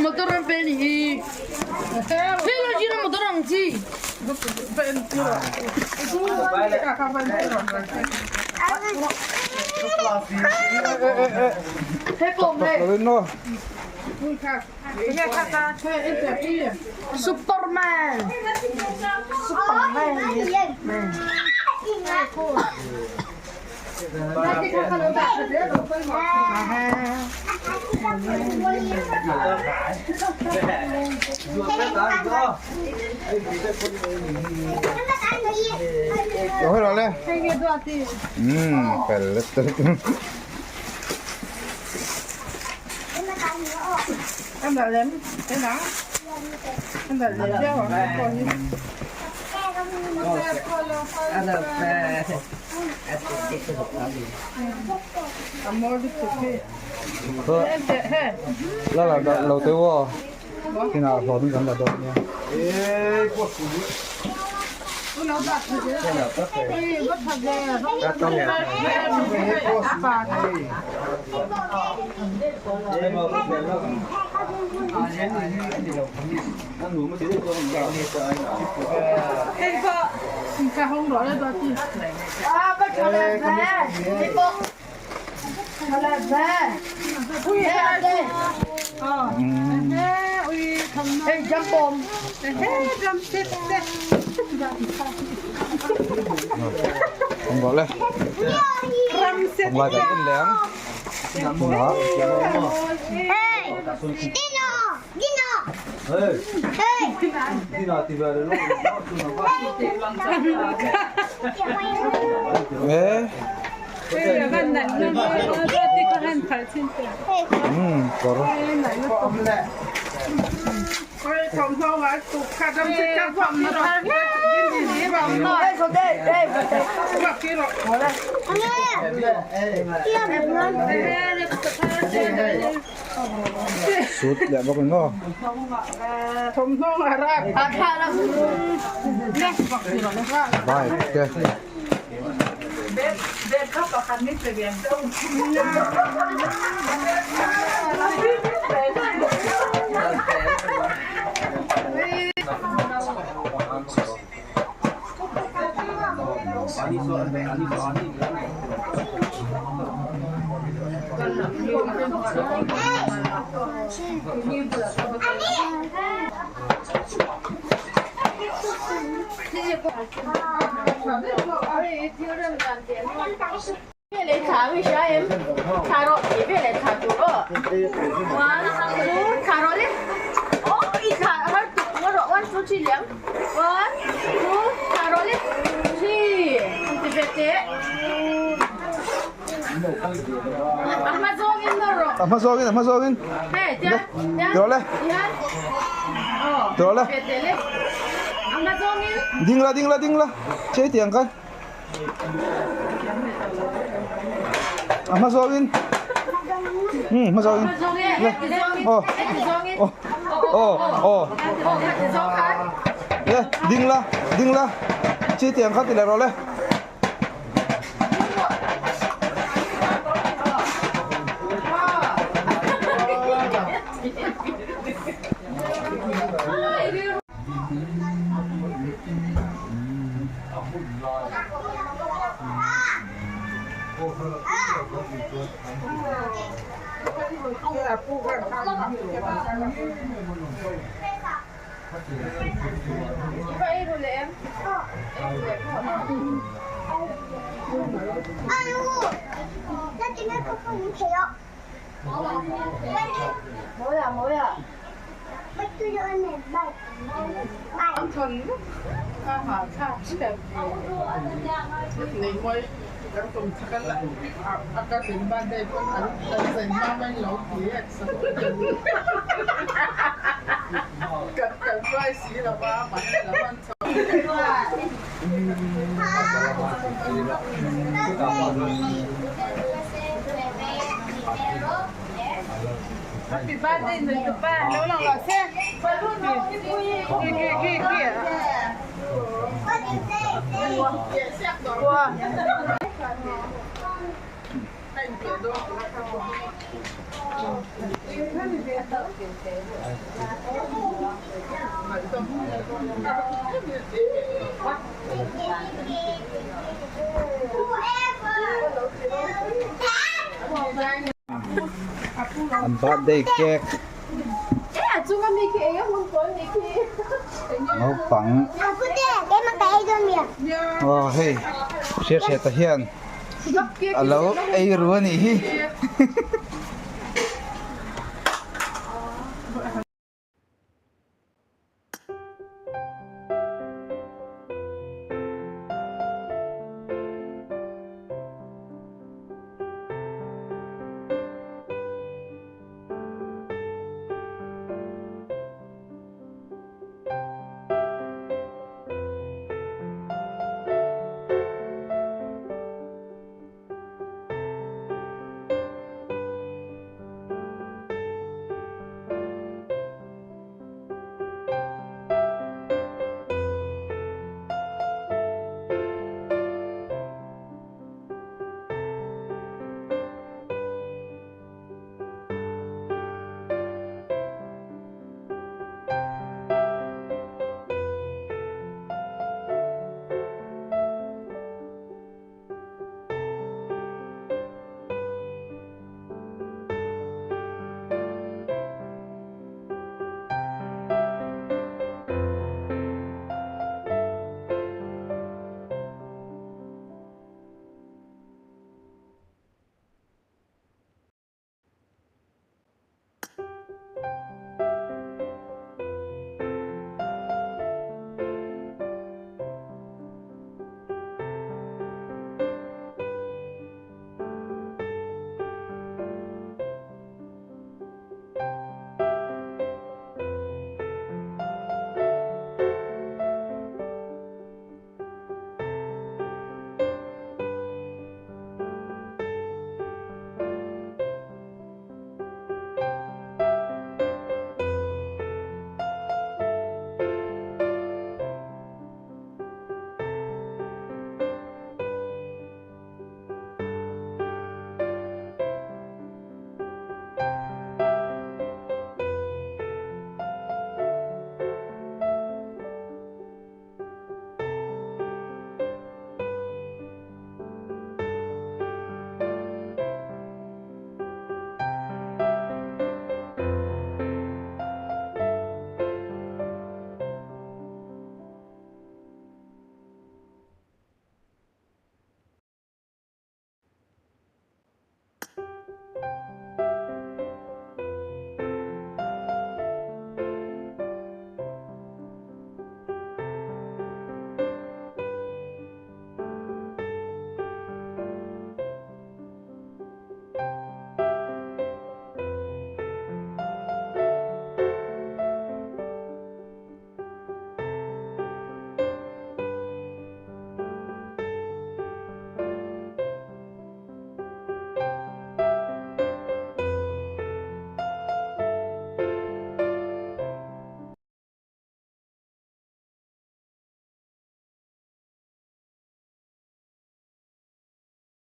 Motor an pe ni hi. Hei lo motor ang chi. Hei pom hei. Superman. Superman. Rồi rồi lên. Ừ, phải là Là là đầu tiêu Khi nào rồi mình là đồ nha. Không gọi lên. Không gọi cái in lén. Đó. Ê. Ừ, có rồi. Sút lẹ bóc nó. Vai, ok. Hma zawngin, hma zawngin. Tiraw le. Tiraw le. Ding la, ding la, ding la. Che tiang kan. Hma zawngin. Hma zawngin. Le. Oh. Oh. Oh, oh. Le, ding la, ding la. Che tiang khan ti le rawh le. An birthday cake naupang aw hei hriat hriat ah hian a lo ei ru a nih hi.